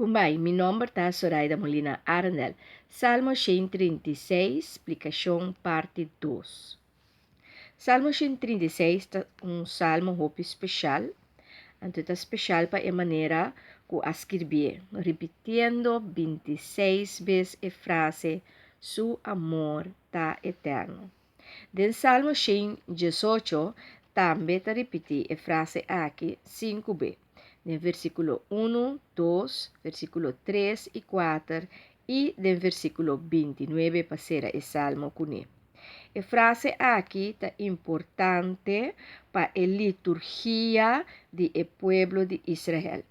Kumbai, mi nomber ta Soraida Molina Arendel. Salmo 136, splikashon parti 2. Salmo 136 ta un salmo hopi spesial. Anto ta spesial pa e manera ku a skirbié, ripitiendo 26 bes e frase "Su amor ta eterno". Den Salmo 118 tambe ta ripití e frase aki 5 be, den versíkulo 1, 2, versíkulo 3 i 4 i den versíkulo 29 pa sera e salmo kuné. E frase aki ta importante pa e liturgia di e pueblo di Israel.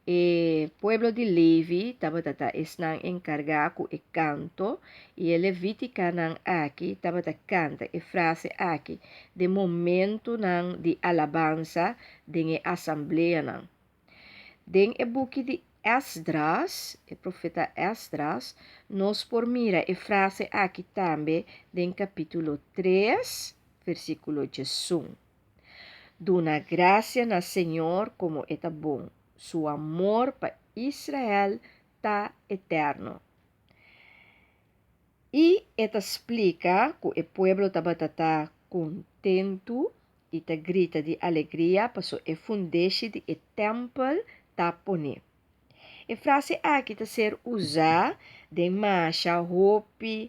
E pueblo di Levi tabata ta esnan enkargá ku e kanto, i e levítikanan aki tabata kanta e frase aki den momentunan di alabansa den e asambleanan. Den e buki di Esdras, e profeta Esdras, nos por mira e frase aki tambe den kapítulo 3, versíkulo 11. "Duna grasia na Señor komo e ta bon, su amor pa Israel ta eterno." I e ta splika ku e pueblo tabata ta kontentu i ta grita di alegria paso e fundeshi di e tèmpel ta poné. E frase aki ta ser usá den masha hopi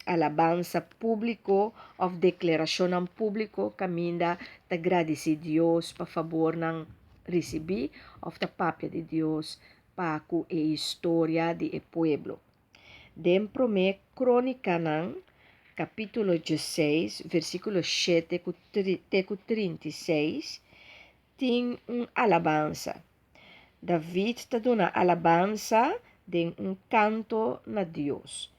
alabansa públiko òf deklarashonnan públiko kaminda ta gradisí Dios pa fabornan risibí òf ta papia di Dios pa ku e historia di e pueblo. Den Promé Krónikanan kapítulo 16, versíkulo 7 ku te ku 36 tin un alabansa. David ta duna alabansa den un kanto na Dios.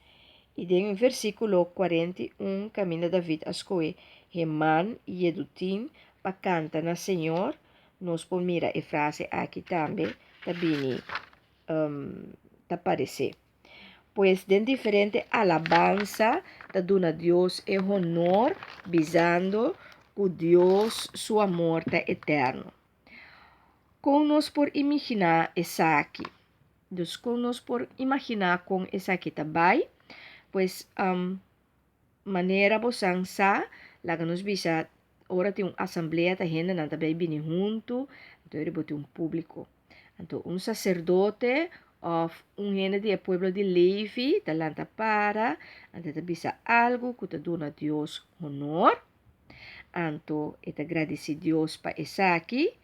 I den versíkulo 41 kaminda David a skohe Heman i Yedutin pa kanta na Señor, nos por mira e frase aki tambe ta bini ta paresé. Pues den diferente alabansa ta duna Dios e honor bisando ku Dios su amor ta eterno. Kon nos por imaginá esaki? Dus kon nos por imaginá kon esaki ta bai? Pues manera bosan sa, laga nos bisa ora tin un asamblea ta hendenan ta bai bini huntu, anto ora bo tin un públiko. Anto un saserdote òf un hende di e pueblo di Levi ta lanta para, anto e ta bisa algu ku ta duna Dios honor. Anto e ta gradisí Dios pa esaki,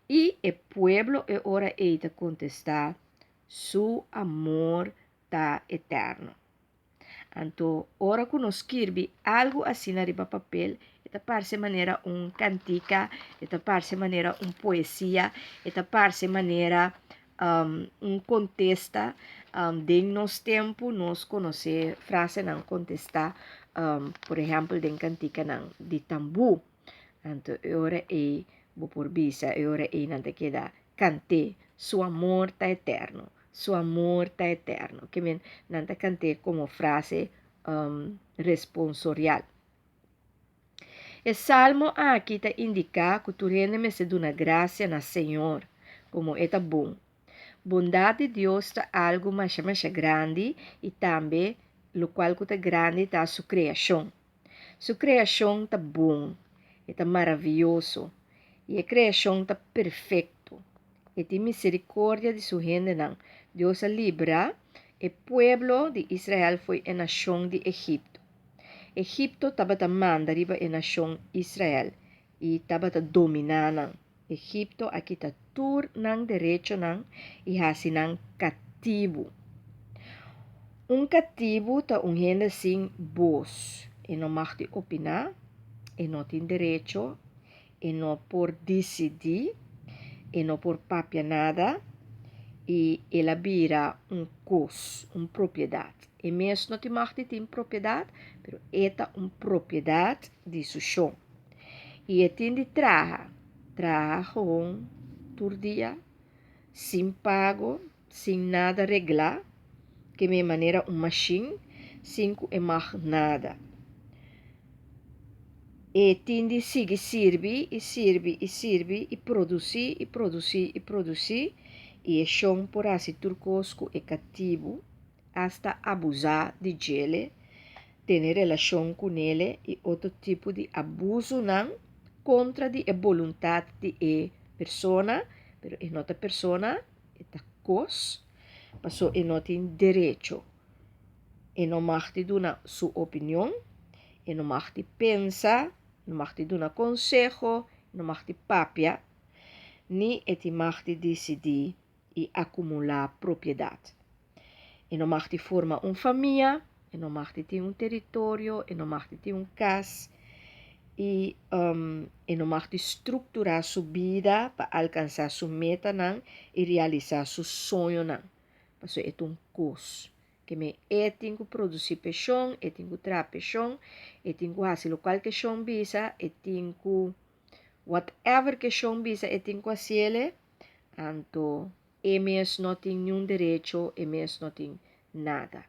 i e pueblo e ora ei ta kontestá, Su amor ta eterno. Anto ora ku nos skirbi algu asina riba papel, e ta parse manera un kantika, e ta parse manera un poesia, e ta parse manera un kontesta. Den nos tempu nos konosé frasenan kontestá, por ehèmpel den kantikanan di tambú. Anto e ora ei bo por bisa, e ora ei nan ta keda kant'é, "Su amor ta eterno, su amor ta eterno." Ke men nan ta kant'é komo frase responsorial. E salmo aki ta indiká ku tur hende mester duna grasia na Señor, komo e ta bon. Bondat di Dios ta algu masha masha grandi i tambe lokual ku ta grandi ta su kreashon. Su kreashon ta bon, e ta maravioso, i e kreashon ta perfekto. E tin miserikordia di su hendenan. Dios a libra e pueblo di Israel fo'i e nashon di Egipto. Egipto tabata manda riba e nashon Israel i tabata dominá nan. Egipto a kita tur nan derechonan i hasi nan katibu. Un katibu ta un hende sin bos. E no mag di opiná, e no tin derecho, e no por disidí, e no por papia nada i el a bira un kos, un propiedat. E mes no tin mag di tin propiedat, pero e ta un propiedat di su shon. I e tin di traha, traha gewoon tur dia, sin pago, sin nada reglá, ke me manera un mashin, sin ku e mag nada. E tin di sigui sirbi i sirbi i sirbi i produsí i produsí i produsí. I e shon por hasi tur kos ku e katibu, asta abusá di djele, tene relashon kunele i otro tipo di abusunan kontra di e boluntat di e persona, pero e no ta persona, e ta kos, paso e no tin derecho. E no mag di duna su opinion, e no mag di pensa, no mag di duna konseho, no mag di papia, ni e tin mag di disidí i akumulá propiedat. E no mag di forma un famia, e no mag di tin un teritorio, e no mag di tin un kas i e no mag di strukturá su bida pa alkansá su metanan i realisá su soñonan, pasobra e ta un kos. Ke men e tin ku produsí p'e shon, e tin ku traha p'e shon, e tin ku hasi lokual ku e shon bisa, e tin ku whatever ku e shon bisa e tin ku hasiele, anto e mes no tin niun derecho, e mes no tin nada.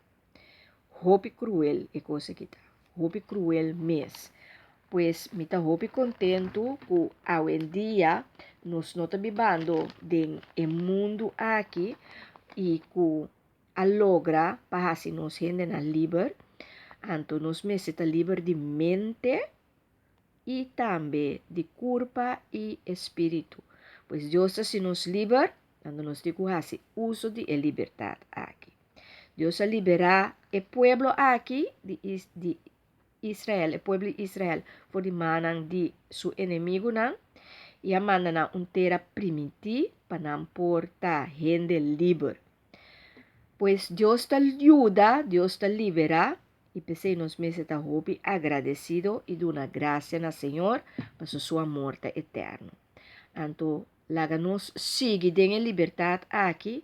Hopi kruel e kos aki ta, hopi kruel mes. Pues mi ta hopi kontentu ku awendia nos no ta bibando den e mundu aki i ku a logra pa hasi nos hendenan liber, anto nos mester ta liber di mente i tambe di kurpa i espíritu. Pues Dios ta hasi nos liber, anto nos tin ku hasi uso di e libertat aki. Dios a liberá e pueblo aki di di Israel, e pueblo di Israel, for di mannan di su enemigunan i a manda nan un tera primintí pa nan por ta hende liber. Pues Dios ta yuda, Dios ta liberá, i p'esei nos mester ta hopi agradesido i duna grasia na Señor, pasobra su amor ta eterno. Anto laga nos sigui den e libertat aki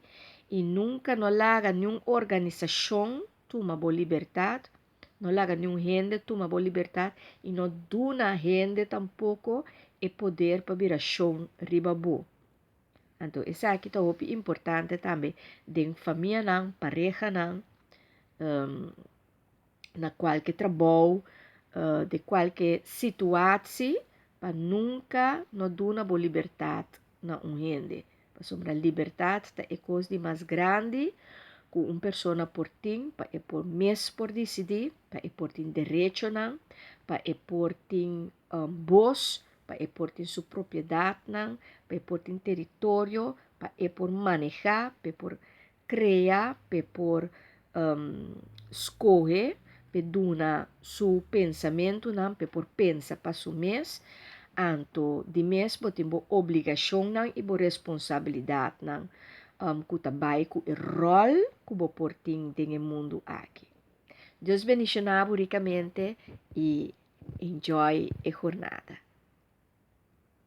i nunka no laga niun organisashon tuma bo libertat. No laga niun hende tuma bo libertat i no duna hende tampoko e poder pa bira shon riba bo. Anto esaki ta hopi importante tambe den famianan, parehanan, na kualke trabou, den kualke situatie pa nunka no duna bo libertat na un hende. Pasobra libertat ta e kos di mas grandi ku un persona por tin pa e por mes por disidí, pa e por tin derechonan, pa e por tin bos, pa e por tin su propiedatnan, pa e por tin teritorio, pa e por manehá, pa e por krea, pa e por skohe, pa e duna su pensamentunan, pa e por pensa pa su mes. Anto di mes bo tin bo obligashonnan i bo responsabilidatnan ku ta bai ku e ròl ku bo por tin den e mundu aki. Dios bendishoná bo rikamente i enjoy e jornada.